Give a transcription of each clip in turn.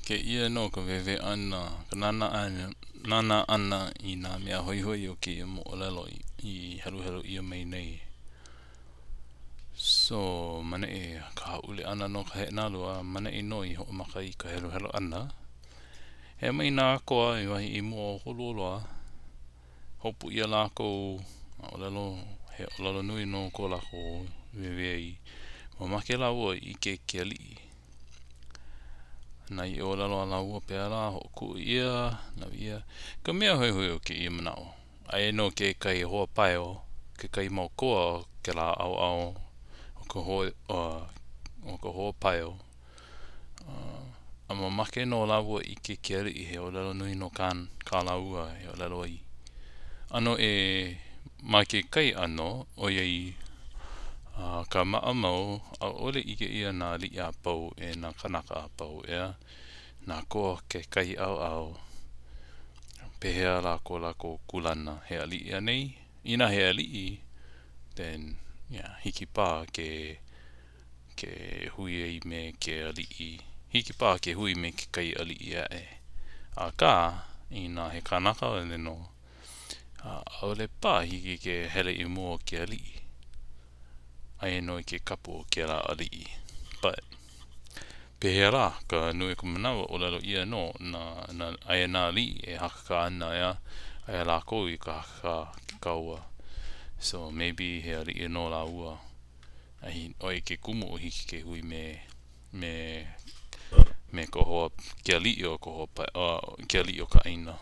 Kēia nō ka wēwē ʻana, ka nānā ʻana, nānā ʻana i nā mea hoihoi o kēia moʻolelo i heluhelu ʻia mai nei. So, maneʻi ka hāʻule ʻana no ka heʻenalu a maneʻi nō i hoʻomaka i ka heluhelu ʻana. Hea mai nā koa i wahi i mua o Holualoa. Hopu ʻia lākou, a ʻōlelo, he ʻōlelo nui nō ko lākou wēwē ai. Mamake lāua i ʻike i ke aliʻi. Na i ʻōlelo a lāua pēlā, hoʻokuʻu ʻia, lawe ʻia. Ka mea hoihoi o kēia manaʻo, aia nō kekahi hoa paio, kekahi mau koa o kēlā ʻaoʻao o ka hoa, o ka hoa paio. A mamake nō lāua i ʻike ke aliʻi, he ʻōlelo nui nō kā, kā lāua e ʻōlelo ai. ʻAno ʻē ma kekahi ʻano, ʻoiai ka maʻamau, ʻaʻole ʻike ʻia nā aliʻi a pau e nā kānaka a pau, ʻeā? Nā koa kekahi ʻaoʻao, pehea lā ko lākou kūlana, he aliʻi anei? Inā he aliʻi, then, yeah, hiki paha ke ke hui ai me ke aliʻi. Hiki paha ke hui me kekahi aliʻi aʻe. Akā, inā he kanaka wale nō, ʻaʻole paha hiki ke hele i mua o ke aliʻi. Aia nō i ke kapu o kēlā aliʻi. But, pehea lā ka nui o ka manawa, ʻōlelo ʻia nō, na, na, aia nā aliʻi e hakakā ana, ʻeā? Aia lākou i ka hakakā ke kaua. So, maybe he aliʻi nō lāua. A hi, ʻo ia ke kumu o hiki ke hui me, me, me ka hoa, ke aliʻi o ka hoa pae, uh, ke aliʻi o ka ʻāina.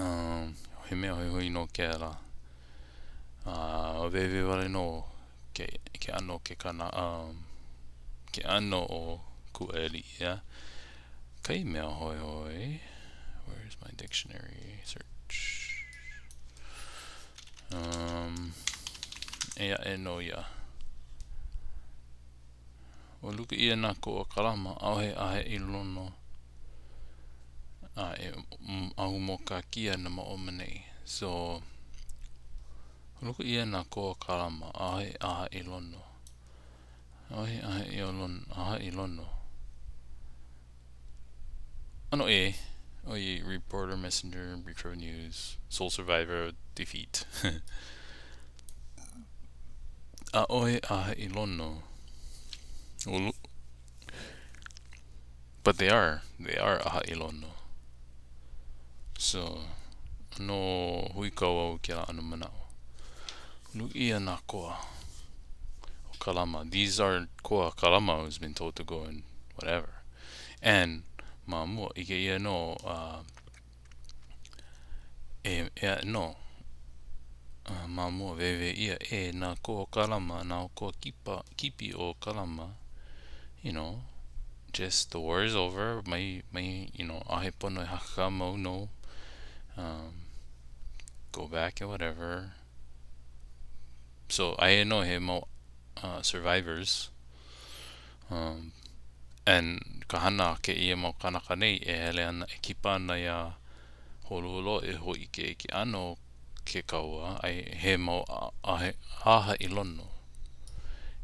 Um, he mea hoihoi nō kēlā. Uh, wēwē wale nō ke, ke ʻano ke kana, um, ke ʻano o Kūʻaialiʻi, yeah. Kai mea hoihoi, where's my dictionary search? Um, eia aʻe nō ia. Ua luku ʻia nā koa Kalama, ʻaʻohe ʻāhaʻilono a e ahu mōkākī ana ma o maneʻi. So, luku ʻia nā koa Kalama, ʻaʻohe ʻāhaʻilono. ʻAʻohe ʻāhaʻilono. ʻAno ʻē, ʻoiai, reporter, messenger, breaker of news, sole survivor of defeat. ʻAʻohe ʻāhaʻilono. But they are, they are ʻāhaʻilono. So, ʻano huikau au i kēlā ʻano manaʻo. Luku ʻia nā koa o Kalama. These are koa Kalama who's been told to go and whatever. And ma mua, ʻike ʻia nō uh, e, e nō uh, ma mua wēwē ʻia e nā koa o Kalama, nā koa kipa, kipi o Kalama, you know, just the war is over, mai, mai, you know, ʻaʻohe pono e hakakā mau no, um, go back and whatever. So, aia nō he mau uh, survivors. Um, and ka hana a kēia mau kānaka nei e hele ana, e kipa ana iā Holualoa e hōʻike i ke ʻano o ke kaua, ai he mau ʻāhaʻilono,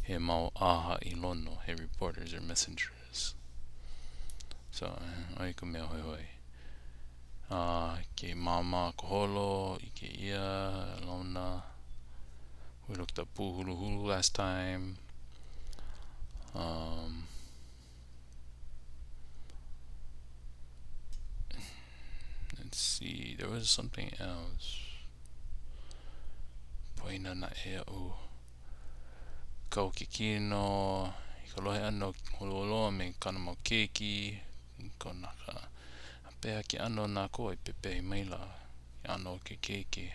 he mau ʻāhaʻilono, he reporters or messengers. So, ʻo ia ka mea hoihoi. A ke māmā ka holo, ʻike ʻia, launa. We looked up Pūhuluhulu last time. Um, let's see, there was something else. Poina naʻe iaʻu. Kau ke kino, i ka lohe ʻana o Holualoa me kāna mau keiki, kona ka, a pehea ke ʻano o nā koa i pepehi maila. ʻano o ke keiki.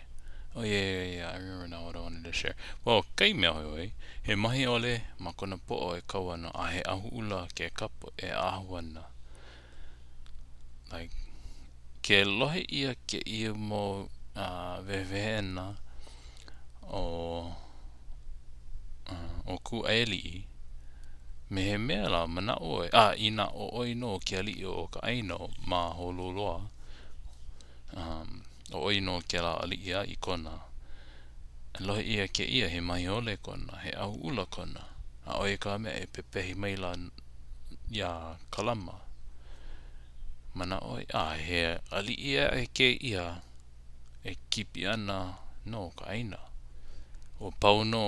Oh yeah, yeah, yeah, I remember now what I wanted to share. Well, kai mea hoihoi, he mahiole ma kona poʻo e kau ana a he ʻahuʻula ke kapu e ʻaʻahu ana. Like, ke lohe ʻia kēia mau uh, wehewehena o uh, o Kūʻaialiʻi, me he mea lā, manaʻo ʻoe, a inā ʻo ʻoe nō ke aliʻi o ka ʻāina ma Holualoa, Um, ʻo ʻoe nō kēlā aliʻi a i Kona. Lohe ʻia kēia, he mahiole kona, he ʻahuʻula kona, a ʻo ia ka mea e pepehi maila iā Kalama. Manaʻo ai, a he aliʻi aʻe kēia e kipi ana no ka ʻāina. Ua pau nō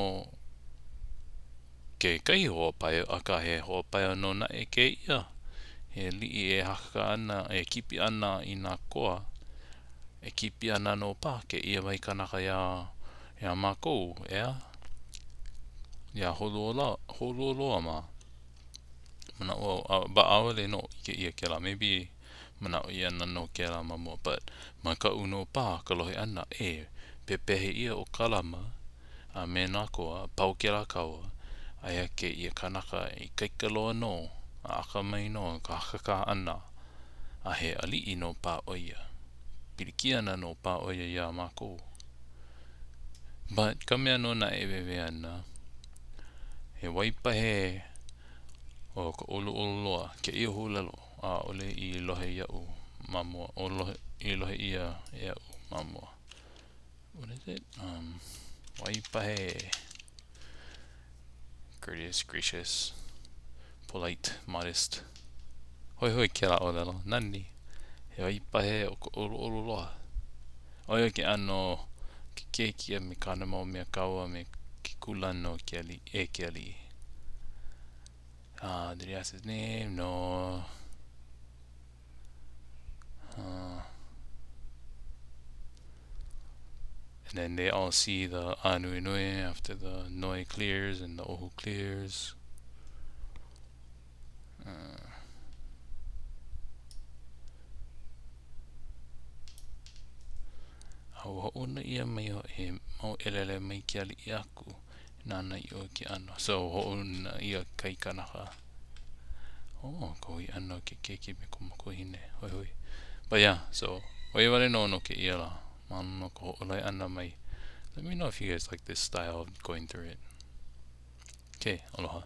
kekahi hoa paio, akā he hoa paio nō naʻe kēia. He aliʻi e hakakā ana, e kipi ana i nā koa. E kipi ana nō paha kēia wahi kanaka iā, iā mākou, ʻeā? Iā Holualoa, Holualoa mā. Manaʻo au, a, but ʻaʻole nō ʻike ʻia kēlā. Maybe manaʻo ʻia ana nō kēlā ma mua, but ma kaʻu nō paha ka lohe ʻana, e pepehi ʻia ʻo Kalama a me nā koa, pau kēlā kaua, aia kēia kanaka ikaika loa nō, a akamai nō ka hakakā ʻana, a he aliʻi nō paha ʻo ia. Pilikia ana nō paha ʻo ia iā mākou. But ka mea nō naʻe e wēwē ana, he waipahē o ka ʻoluʻolu loa kēia huaʻōlelo, ʻaʻole i lohe iaʻu ma mua, o lohe, i lohe ʻia e aʻu ma mua. What is it? Um, waipahē. Courteous, gracious, polite, modest. Hoihoi kēlā ʻōlelo, nani. He waipahē o ka ʻoluʻolu loa. ʻO ia ke ʻano o ke keiki a me kāna mau mea kaua me ke kūlana o ke aliʻi, e ke aliʻi. Uh, did he ask his name? No. Uh, and then they all see the ānuenue after the noe clears and the ohu clears. Uh, a ua hoʻouna ʻia mai hoʻi he mau ʻelele mai ke aliʻi aku nānā ʻiʻo i ke ʻano. So, hoʻouna ʻia kahi kanaka. Oh, ka hui ʻana o ke keiki me ka makuahine. Hoihoi. But yeah, so, ʻo ia wale nō no kēia lā. Mahalo no ka hoʻolohe ʻana mai. Let me know if you guys like this style of going through it. Okay, aloha.